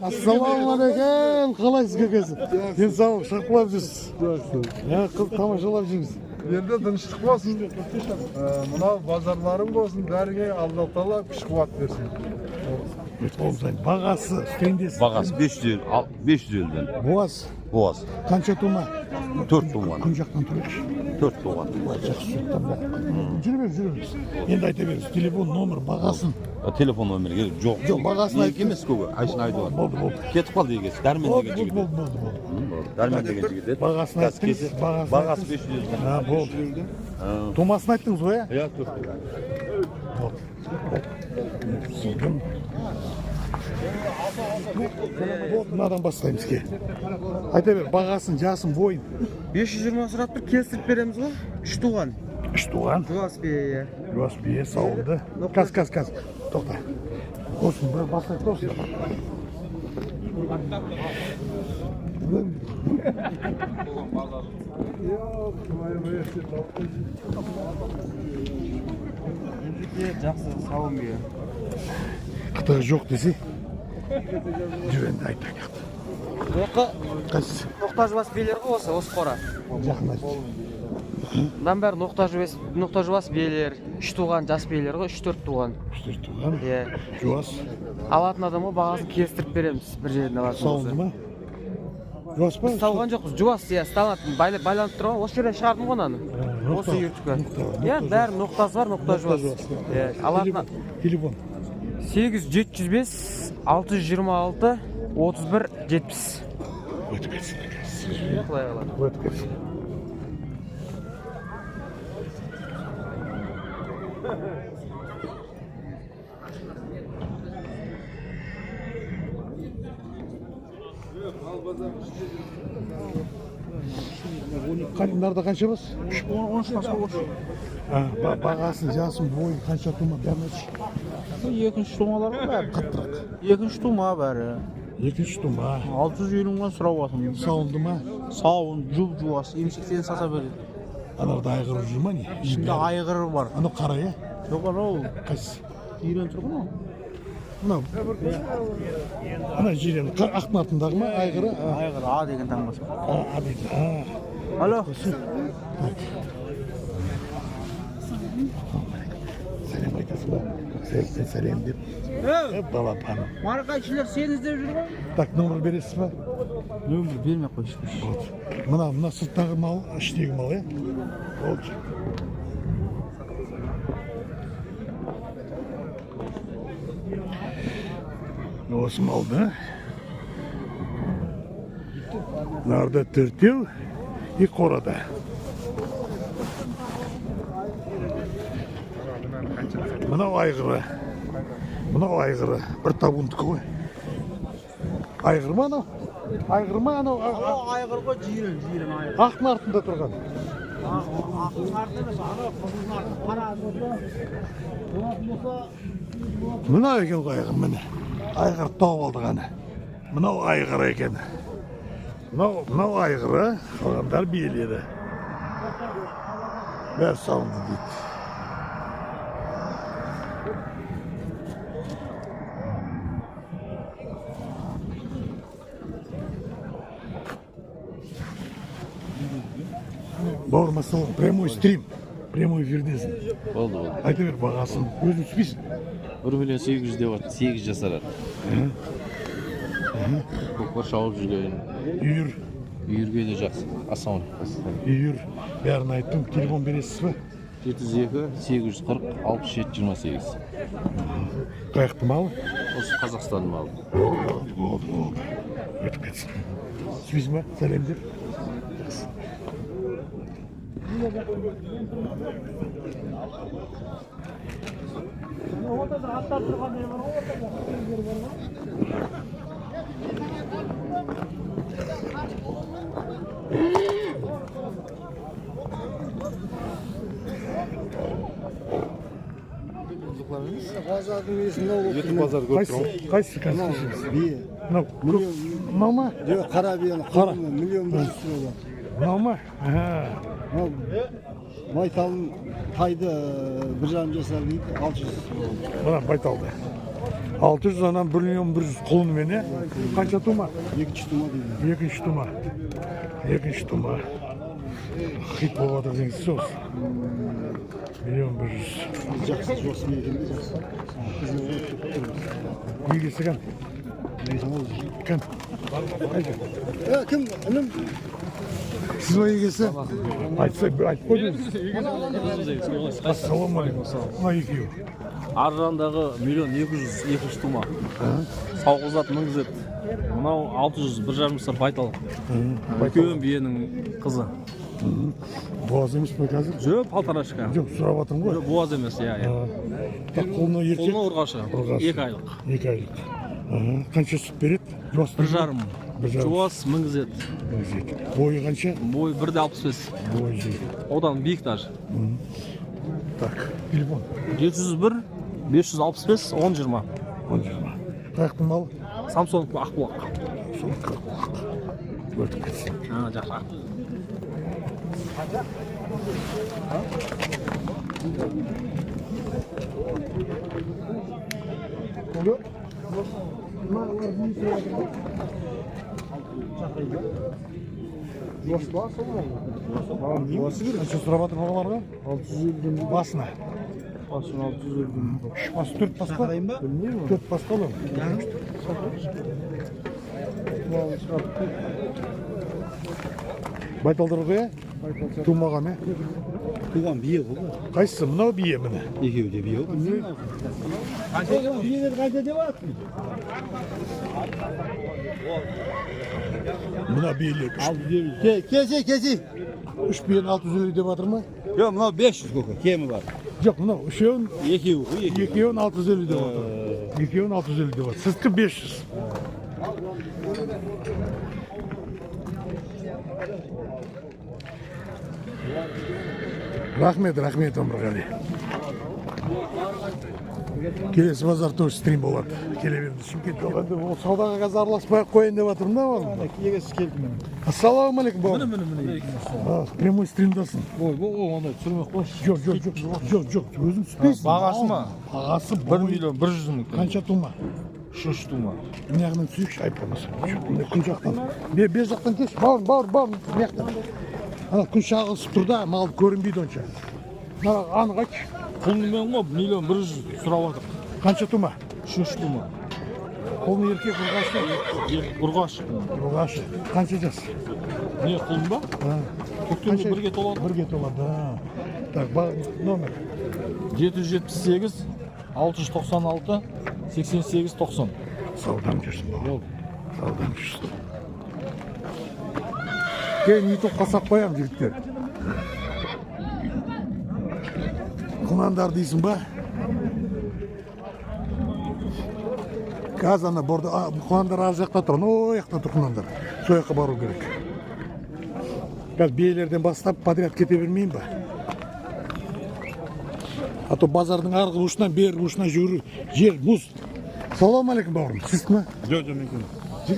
Ассалаумағалейкум, қалайсыз, көкесі? Денсаулық, шапқылап жүрсіз. Жақсы. Иә, қыз тамашалап жүрміз. Елде тыныштық болсын. Мынау базарларың болсын, бәріңе Алла Тағала күш қуат берсін. Болсын. Бағасы, теңдесі. Бағасы 550, 550-ден. Буаз, Буаз. қанша тума? 4 туған. Күн жақтан тұрайықшы. 4 туған. Былай жақсы жақтан бақ. Жүре бер, жүре беріңіз. Енді айта беріңіз. Телефон номер, бағасын. Телефон номері керек жоқ. Жоқ, бағасын Екі емес көке. Айшын айтып отыр. Болды, болды. Кетіп қалды егесі. Дәрмен Болды, деген болды, жігіт. болды, болды, болды. Болды. Дәрмен деген жігіт еді. Бағасын Қазір айттыңыз, келсе, бағасын бағасы айттыңыз. 550-ден. Ha, болды. Тумасын айттыңыз ғой, иә? Иә, 4 туған. Болды. Болды. Болды, мынадан бастаймыз ке. Айта бер, бағасын, жасын, бойын. 520 сұрап тұр, келістіріп береміз ғой. Үш туған. Үш туған. Жуас бие, иә. Жуас бие сауынды. Каз, каз, каз. Тоқта. Осыны бір бастайық та осыны. Жақсы, сауын бие. Қытығы жоқ десе. Жүр енді айт аяқты. Бұл жаққа Қайсысы? ноқта жуас биелер ғой осы, осы қора. Жақын айт. Мынаның бәрі ноқта жуас, ноқта жуас биелер, үш туған жас биелер ғой, үш төрт туған. Үш төрт туған. Иә. Жуас. Алатын адамға бағасын келістіріп береміз, бір жерден алатын Сауынды болса. ма? Жуас па? Біз сауған жоқпыз, жуас, иә, ұсталатын, байланып тұр ғой. Осы жерден шығардым ғой мынаны. Ноқта- Осы үйіртікі. ноқта- Иә, ноқта бәрі ноқтасы бар, ноқта жуас. Иә, алатын Телефон. 8 705 626 31 70. Өтіп кетсін. Құдай қаласа. Өтіп кетсін. Мынарда қанша бас? 13 басқа отыз. Бағасын, жасын, бойын, қанша тума, бәрін айтшы. Екінші тумалар ғой бәрі. Қаттырақ. Екінші тума бәрі. Екінші тума. 650 мыңнан сұрап жатырмын. Сауынды ма? Сауын, жұп жуас, емшектен сата береді. Анарда айғыр жүр ма не? Ішінде айғыры бар. Анау қара, иә? Жоқ, анау Қайсысы? жирен тұр ғой анау. Мынау. Ана жирен, ақтың артындағы ма айғыры? А, Айғыр А деген таңбасы. а, а дейді. А. Алло. Так. Сәлем айтасың ба? Сәлем, сәлем деп. Балапаным. Марқайшылар сені іздеп жүр ғой. Так, номер бересіз ба? Нөмір бермей қойшы. Болды. Мына, мына сырттағы мал, іштегі мал, иә? Болды. Осы малды. Нарда төртеу и қорада. Мынау айғыры. Мынау айғыры. Бір табундікі ғой. Айғыр ма анау? Айғыр ма анау? Анау айғыр ғой, жирен, жирен айғыр. Ақтың артында тұрған. Ақтың арты емес, анау қызылдың арты. Қара болса, болатын болса, Мынау екен ғой айғыр, міне. Айғыр тауып алдық ана. Мынау айғыр екен. Мынау, мынау айғыры, қалғандар биелері. Бәрі сауынды дейді. Бауырым, ассалам, прямой стрим, прямой эфирдесің. Болды, болды. Айта бер бағасын, өзің түспейсің. 1 миллион 800 деп жатыр. 8 жасар. Көкпар шауып жүрген. Үйір, Үйірге де жақсы. Ассалаумағалейкум. үйір, бәрін айттым. Телефон бересіз ба? 702 840 67 28. Қаяқты малы? Осы Қазақстанның малы. Болды, болды, болды. Өтіп кетсін. Түспейсің ба? Сәлем деп. Екі базар көріп Қайсысы? Қайсысы қазір? Бие. Мынау көк- мынау ма? Жоқ, қара биені. Қара. Миллион бір жүз сұрап жатыр. Мынау ма? Аха. Мынау байталын тайды 1,5 жасар дейді, 600 сұрап жатыр. Мына байталды. 600, анан 1 миллион 100 құлынымен, е? Қанша тума? Екінші тума дейді. Екінші тума. Екінші тума. Хит болып жатыр деген сөз. 1 100 000. Жақсы, жуас екен де жақсы. Егесі кім? Кім? Кім? Інім. Сіз ба егесі? Айтса, айтып қойдыңыз. Ассалаумағалейкум. Мына екеуі. Ар жағындағы 1 200 000, екінші тума. Сауғызады, мінгізеді. Мынау 600, 1,5 жасар байтал. Үлкен биенің қызы. Буаз емес пе қазір? Жоқ, полторашка. Жоқ, сұрап жатырмын ғой. Жоқ, буаз емес, иә, иә. Так, құлыны еркек. Құлыны ұрғашы. Ұрғашы. 2 айлық. 2 айлық. Қанша сүт береді? Жуас 1,5. 1,5. Жуас, мінгізеді. Мінгізеді. Бойы қанша? Бойы 1,65. Бойы жейді. Одан биік даже. Так, телефон. 701 565 10 20. 10 20. Қаяқтың малы? Самсонов Ақбұлақ. Сол Ақбұлақ. Өтіп кетсін. А, жақсы. Қанша сұрап жатыр балаларға? 650. Басына. Басын 650. Үш бас, төрт бас па? Білмеймін. Төрт бас па олар? Байталдар ғой, ә? Тумаған, ә? Туған бие ғой. Қайсысы? Мынау бие міне. Екеуі де бие ғой. Биелер қайда деп жатыр? Мына биелер. Кесе, кесе. Үш биені 650 деп жатыр ма? Жоқ, мынау 500 көке, кемі бар. Жоқ, мынау үшеуін, Екеуі ғой, екеуі. екеуін 650 деп жатыр. Екеуін 650 деп жатыр. Сіздікі 500. Рахмет, рахмет, Өмірғали. Келесі базар тоже стрим болады. Келе беріңіз. Шымкент жоқ. Енді ол саудаға қазір араласпай ақ қояйын деп жатырмын да бауырым. Егесі келді міне. Ассалаумағалейкум бауырым. Міне, міне. Прямой стримдасың. Ой, бұл ондай түсірмей ақ қойшы. Жоқ, жоқ, жоқ, жоқ, жоқ, өзің түспейсің. Бағасы ма? Бағасы 1 миллион 100 мың теңге. Қанша тума? Үшінші тума. Мына жағынан түсейікші, айып болмаса. Мына күн жақтан. Бер жақтан келші. Бауырым, бауырым, бауырым, мына жақтан. Ана күн шағылысып тұр да, мал көрінбейді онша. Мына анық айтшы. Құлынымен ғой 1 миллион 100 сұрап жатыр. Қанша тума? Үшінші тума. Құлын еркек, ұрғашы? Ұрғашы. Ұрғашы. Қанша жас? Не, құлын ба? Көктемде бірге толады. Бірге толады. Так, номер. 778 696 88 90. Саудан жүрсін, бауырым. Саудан жүрсін. Кейін ютубқа сап қоямын, жігіттер. Құнандар дейсің ба? Қазір ана борда, құнандар ар жақта тұр, ана жақта тұр құнандар. Сол жаққа бару керек. Қазір биелерден бастап подряд кете бермеймін ба? А то базардың арғы ұшынан бергі ұшына жүгіру жер мұз. Салам алейкум, бауырым. Сіз ме? Жоқ, жоқ, мен кім?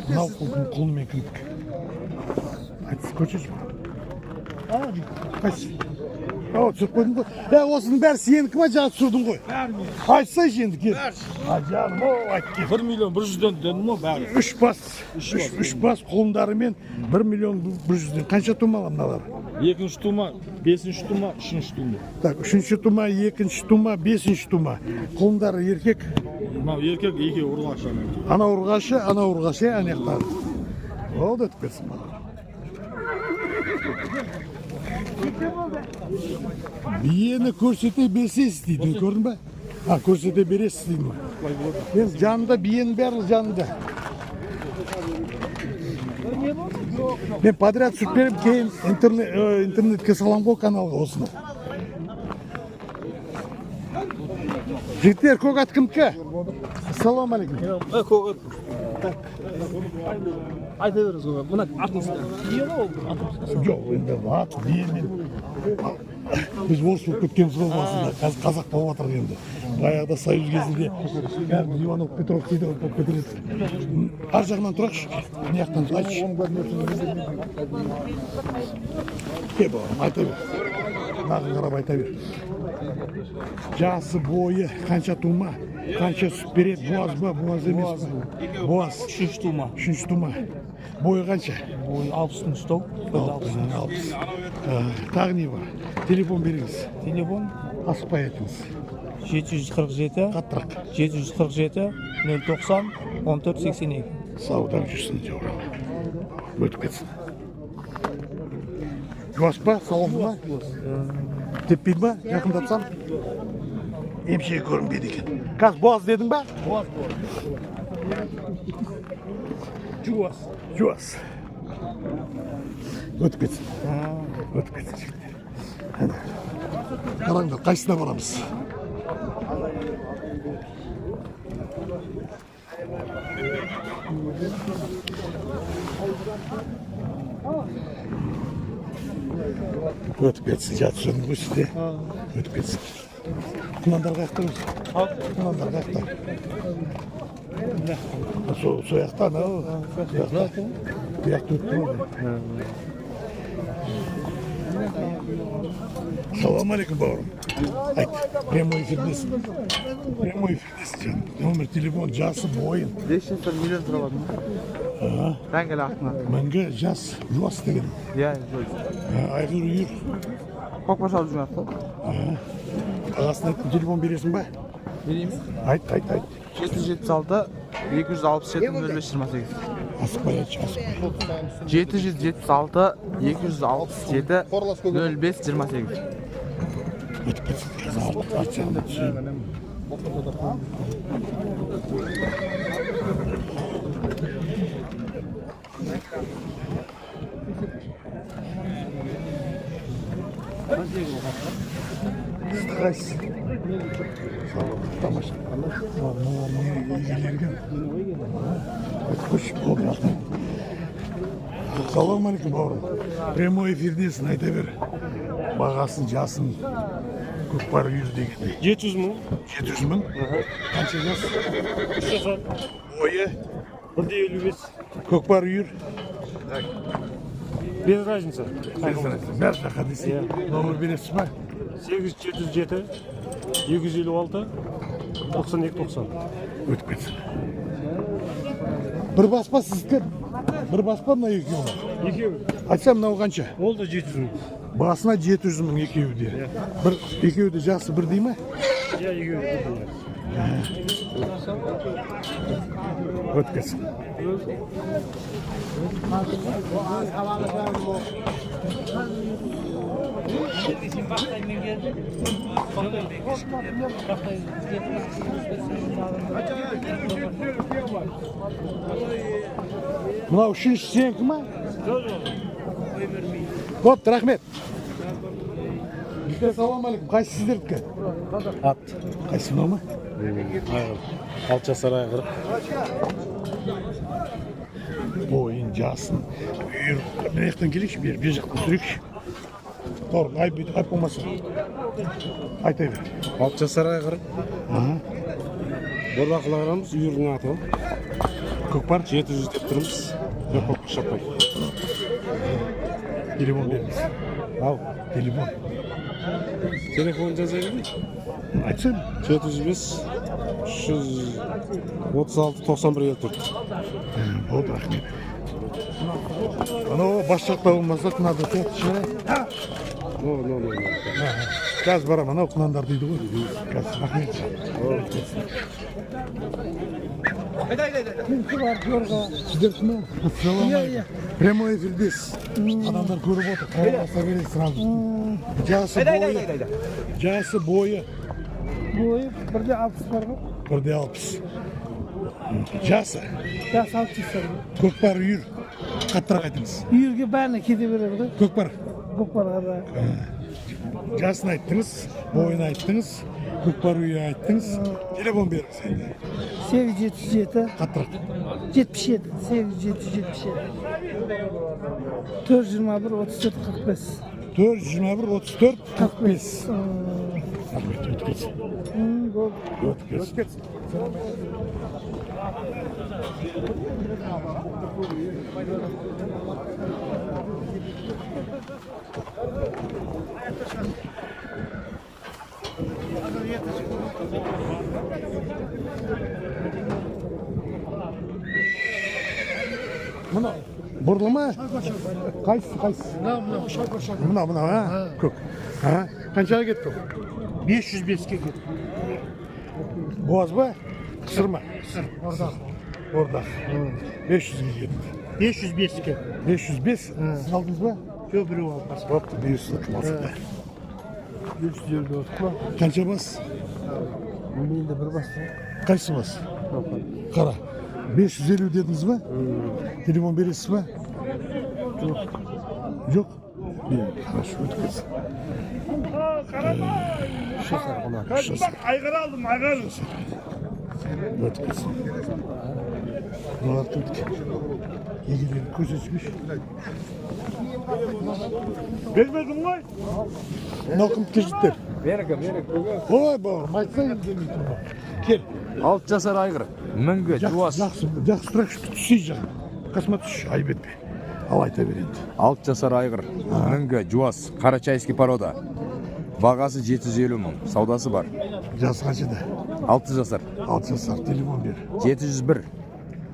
Мынау құлынымен кімдікі? Айтшы, көрсетші. Қайсысы? О, түсіріп қойдың ғой. Е, осының бәрі сенікі ма, жаңа түсірдің ғой? Айтсайшы енді, кел. А, жаным, о, айт кел. 1 миллион 100-ден дедім ғой бәрі. Үш бас, үш бас құлындарымен 1 миллион 100-ден. Қанша тума мыналар? Екінші тума, бесінші тума, үшінші тума. Так, үшінші тума, екінші тума, бесінші тума. Құлындары еркек, Мынау еркек, екеуі ұрғашы. ана ұрғашы, ана ұрғашы, ана жақтағы. Болды, өтіп кетсін бала. Биені көрсете берсеңіз дейді, көрдің бе? А, көрсете бересіз дейді ма? Енді жанында биенің барлығы жанында. Мен подряд түсіріп беремін, кейін интернетке саламын ғой каналға осыны. Жігіттер, көк ат кімдікі? Ассалаумағалейкум. Көк ат. Айта беріңіз көк ат. Мына артыңызда. Бие ғой ол. Жоқ, енді ат, бие мен. Біз орыс болып кеткенбіз ғой басында. Қазір қазақ болып жатыр енді. Баяғыда союз кезінде бәріміз Иванов, Петров дейді болып кетер едік. Ар жағынан тұрайықшы. Мына жақтан айтшы. Кел, бауырым, айта бер. Мынаған қарап айта бер. Жасы, бойы, қанша тума, қанша сүт береді, буаз ба, буаз емес па? Буаз. Үшінші тума. Үшінші тума. Бойы қанша? Бойы 60-тың үсті. 60. Тағы не бар? Телефон беріңіз. Телефон Асықпай айтыңыз. 747 Қаттырақ. 747 090 14 82. Саудам жүрсін жаурап. Өтіп кетсін. Жуас па? Сауымды ма? Теппейді ма? Жақындатсам? Емшегі көрінбейді екен. Қазір буаз дедің ба? Буаз. Жуас. Жуас. Өтіп кетсін. Өтіп кетсін жігіттер. Әне. Қараңдар, қайсысына барамыз? Өтіп кетсін, жатып жүрмін ғой сізде. Өтіп кетсін. Құнандар қаяқта өзі? Құнандар қаяқта? Сол жақта, анау. Сол жақта. Бұл жақта өтті ғой. Салам алейкум, бауырым. Айт, прямой эфирдесің. Прямой эфирдесің, жаным. Номер телефон, жасы, бойын. 5 жасар миллион сұрап алдым. Дәңгел артына. Мінгі жас, жуас деген. Иә, жуас. Айғыр үйір. Көкпар шалып жүрген ат қой. Ағасына айттым, телефон бересің ба? Берейін бе? Айт, айт, айт. 776 267 05 28. Асықпай айтшы, асықпай. 776 267 05 28. Өтіп кетсін. Қазір арт жағына түсейін. Сізді қайсысы? Тамаша. Мыналар не егелерген? Айтып қойшы, болды, рахмет. Салам алейкум, бауырым. Прямой эфирдесің, айта бер. Бағасын, жасын, көкпар үйір дегендей. 700 мың. 700 мың? Қанша жас? 3 жасар. Бойы? 1,55. Көкпар үйір? Без разницы. Бәрі жаққа десең. Номер бересіз ба? 877 256 92 90. Өтіп кетсін. Бір баспа сіздікі? Бір баспа мына екеуі ма? Екеуі. Айтсам, мынау қанша? Ол да 700 мың. Басына 700 мың екеуі де. Бір екеуі де жасы бірдей ме? Иә, екеуі де бірдей. Өтіп кетсін. Мынау үшінші сенікі ма? Бопты, рахмет. Жігіттер, салам алейкум. Қайсы сіздердікі? Ат. Қайсы, мынау ма? Айғыр. 6 жасар айғыр. Бойын, жасын, үйір. Мына жақтан келейікші, бері, бер жақтан түсірейікші. Бауырым, айып, айып болмаса. Айта бер. 6 жасар айғыр. Бордақылағырамыз, үйірдің аты. Көкпар? 700 деп тұрмыз. Жоқ, көкпар шаппай. Телефон беріңіз. Ал, Телефон. телефон жазайын ба? Айтсам. 705 336 91 54. Болды, рахмет. Анау бас жақта болмаса, мынада тұрады шығар. Но, но, но, но. Қазір барамын, анау құнандар дейді ғой. Қазір, рахмет. Сіздердікі ме? Ассалаумағалейкум. Прямой эфирдесіз. Адамдар көріп отыр, хабарласа береді сразу. Жасы, бойы. Жасы, бойы. Бойы 1,60 бар ғой. 1,60. Жасы. Жасы 6 жасар. Көкпар үйір. Қаттырақ айтыңыз. Үйірге бәріне кете береді ғой. Көкпар. Көкпарға да. Жасын айттыңыз, бойын айттыңыз, көкпар үйі айттыңыз. Телефон беріңіз енді. 877 Қаттырақ. 77 877 421 34 45. 421 34 45. Рахмет, өтіп кетсін. Болды. Өтіп кетсін. Мына бұрлы ма? Қайсысы, қайсысы? Мына, мына, а? Көк. А? Қаншаға кетті ол? 505-ке кетті. Буаз ба? Қысыр ма? Қысыр, ордақ. Ордақ. 500-ге кетті. 505-ке. 505? Сіз алдыңыз ба? Жоқ, біреу алып басқа. Бопты, 500 кім алса да. 550 отыз ба? Қанша бас? Менде бір бас. Қайсы бас? Қара. 550 дедіңіз ба? Телефон бересіз ба? Жоқ. Жоқ? Хорошо, өтіп кетсін. Үш жасар. Айғыр алдым, айғыр. Өтіп кетсін. Мыналар кімдікі? Егелерін көрсетсеңізші. Бермедім ғой. Мынау кімдікі, жігіттер? Менікі, менікі. Ой, бауырым, айтсаң енді келмей тұр ғой. Кел. 6 жасар айғыр. Мінгі, жуас. Жақсы, жақсы тұрайықшы, түсей жағын. Қасыма түсші, айып етпе. Ал айта бер енді. 6 жасар айғыр. Мінгі, жуас. Карачайский порода. Бағасы 750 мың. Саудасы бар. Жасы қаншада? 6 жасар. 6 жасар, телефон бер. 701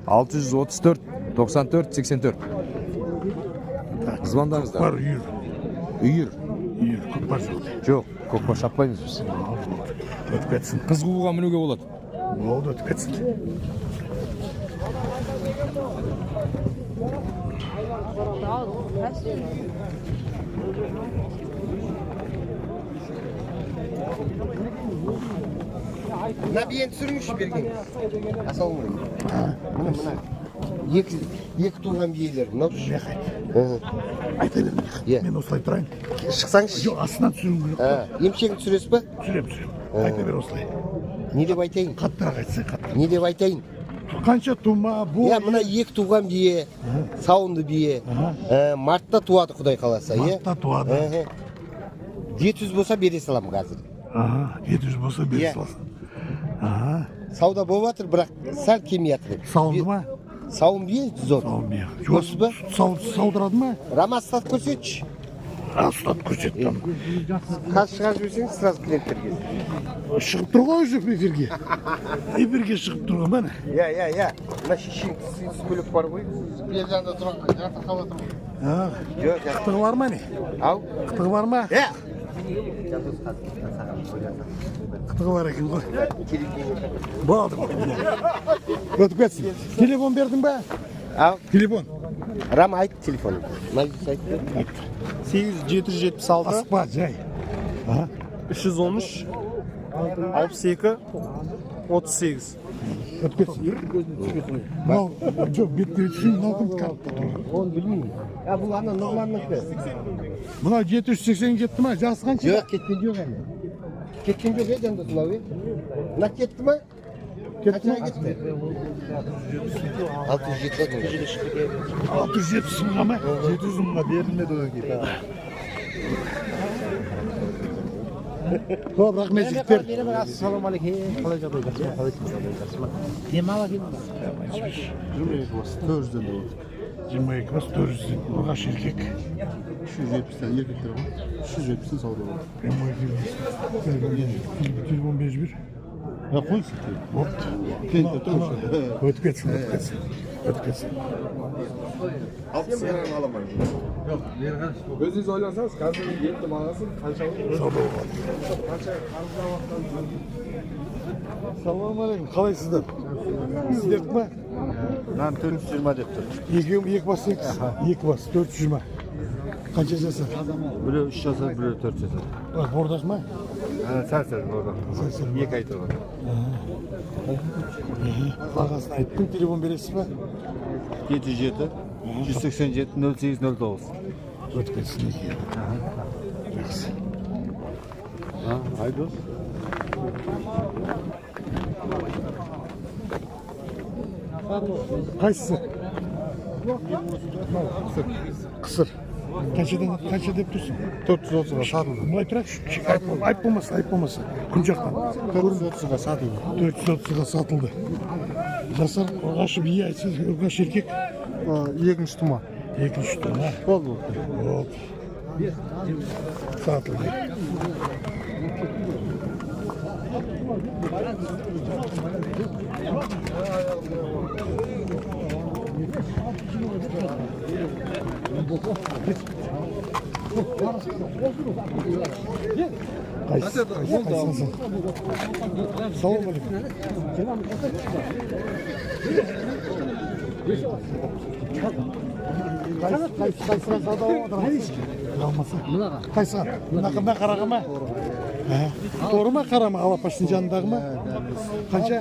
634 94 84. Звондаңыздар. Бар үйір. Үйір. Үйір, көкпар жоқ. Жоқ, көкпар шаппаймыз біз. Өтіп кетсін. Қыз қууға мінуге болады. Болды, өтіп кетсін. Мына биені түсіріңізші бергеніңіз. Ассалаумағалейкум. Мына, мына. Екі туған биелер. Мынау Айта бер. Иә. Мен осылай тұрайын. Шықсаңызшы. Жоқ, астынан түсіруім керек. Емшегін түсіресіз ба? Түсірем, түсірем. Айта бер осылай. Не деп айтайын? Қаттырақ айтсаң, қаттырақ. Не деп айтайын? Қанша тума, бой? Иә, мына екі туған бие, сауынды бие. Мартта туады, Құдай қаласа, иә? Мартта туады. 700 болса бере саламын қазір. Аха, 700 болса бере Иә. саласың. Аха. Сауда болып жатыр, бірақ сәл кемей жатыр. Сауынды ма? Сауын бие зор. Сауын бие. Көрдіңіз ба? Саудырады ма? Рамаз ұстатып көрсетші. Ұстатып көрсет. Қазір шығарып жіберсеңіз, сразу клиенттер келеді. Шығып тұр ғой уже эфирге. Эфирге шығып тұр ғой, міне. Иә, иә, иә. Мына шешең сүмелек бар ғой. Бер жағында тұрған, жатырқап отыр. Жоқ, жоқ. Қытығы бар ма не? Ау. Қытығы бар ма? Иә. Қытығы бар екен ғой. Болды. Өтіп кетсін. Телефон бердің ба? Ау. Телефон. Рама айт телефонын. Мына айт. 8 776 Асықпа, жай. 313 62 38. Өтіп кетсін. Мынау, жоқ, бетке түсін, мынау кімдікі артта тұр? Оны білмеймін. А бұл ана Нұрланнікі. Мынау 780 кетті ма? Жасы қанша? Жоқ, кеткен жоқ әлі. Кеткен жоқ еді енді мынау, е? Мына кетті ма? Кетті ма? Қаншаға кетті? 670 мың. 670 мыңға ма? 700 мыңға берілмеді одан кейін. Көп рахмет, жігіттер. Ассалаумағалейкум. Қалай жағдай? Жақсы ма? Қалайсың? Жақсы ма? Демала келдің ба? 22 бас, 400-ден де болды. 22 бас 400-ден. Ұрғаш еркек. 370-тен еркектер ғой. 370-тен сауда болды. Прямой эфир. Телефон беріп жібер. Ya қойсын. Бопты. Клиенттер тұр. Өтіп кетсін, өтіп кетсін. Өтіп кетсін. Өзіңіз ойлансаңыз, қазір етті бағасы қанша Сауда болады. Салам алейкум, қалайсыздар? Сіздердікі ма? Мынаны 420 деп тұр. Екі, екі бас, екі, екі бас, 420. Қанша жасар? Біреу 3 жасар, біреу 4 жасар. Бордақ ма? Сәл-сәл бордақ. Сәл-сәл. 2 ай тұрған. Бағасын айттым, телефон бересіз ба? 707 187 08 09. Өтіп кетсін екен. Жақсы. Айдос. Қайсысы? Қысыр. Қаншадан, қанша деп тұрсың? 430-ға сатылды. Былай тұрайықшы, айып болмаса, айып болмаса. Күн жақтан. 430-ға сатылды. 430-ға сатылды. Жасар ұрғашы бие айтса, ұрғашы еркек. Екінші тума. Екінші тума. Болды. Болды. Сатылды. Қайсы, қайсысың? Салам алейкум. Қайсыға сауда болып отырсыз? Алмаса. Қайсыға? Мына қараға ма? Торы ма, қара ма? Алапаштың жанындағы ма? Қанша?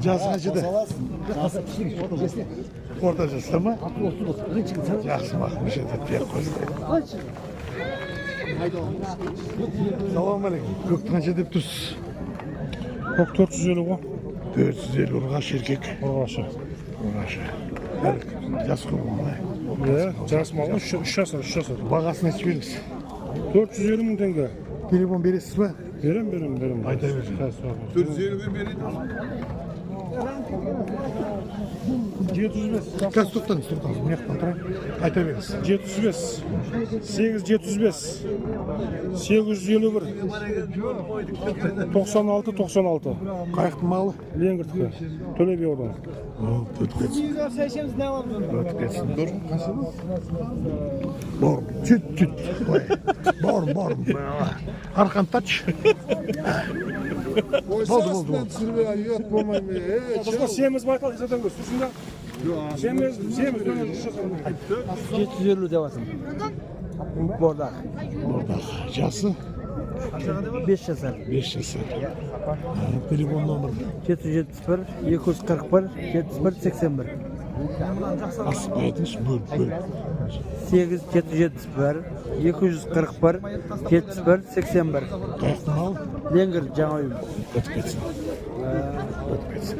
Жасы қаншада? Орта жаста ма? Жақсы, мақұл, беріп қойсын. Салам алейкум. Көкті қанша деп тұрсыз? Көк 450 ғой. 450, ұрғашы еркек. Ұрғашы. Ұрғашы. Жас қой бұл, Иә, жас мал ғой, 3 жасар, 3 жасар. Бағасын айтып беріңіз. 450 мың теңге. Телефон бересіз ба? Берем, берем, берем. Айта беріңіз. 705. Қазір тоқтаңыз, тоқтаңыз. Мына жақтан тұрайын. Айта беріңіз. 705. 8 705. 851. 96 96. Қаяқтың малы? Ленгірдікі. Төле би ауданы. Өтіп кетсін. Өтіп кетсін. Бауырым, чуть чуть. Бауырым, бауырым. Арқан тартшы. Болды, болды, болды. Ұят болмай ма? Семіз байтал сатамыз. Сосын да. Семіз, семіз, үш жасар. 750 деп жатырмын. Бордақ. Бордақ. Жасы? 5 жасар. 5 жасар. Телефон номері? 771 241 71 81. Асықпай айтыңызшы, бөліп, бөліп. 8 771 241 71 81. Қаяқтың малы? Ленгір жаңа үйім. Өтіп кетсін. Өтіп кетсін.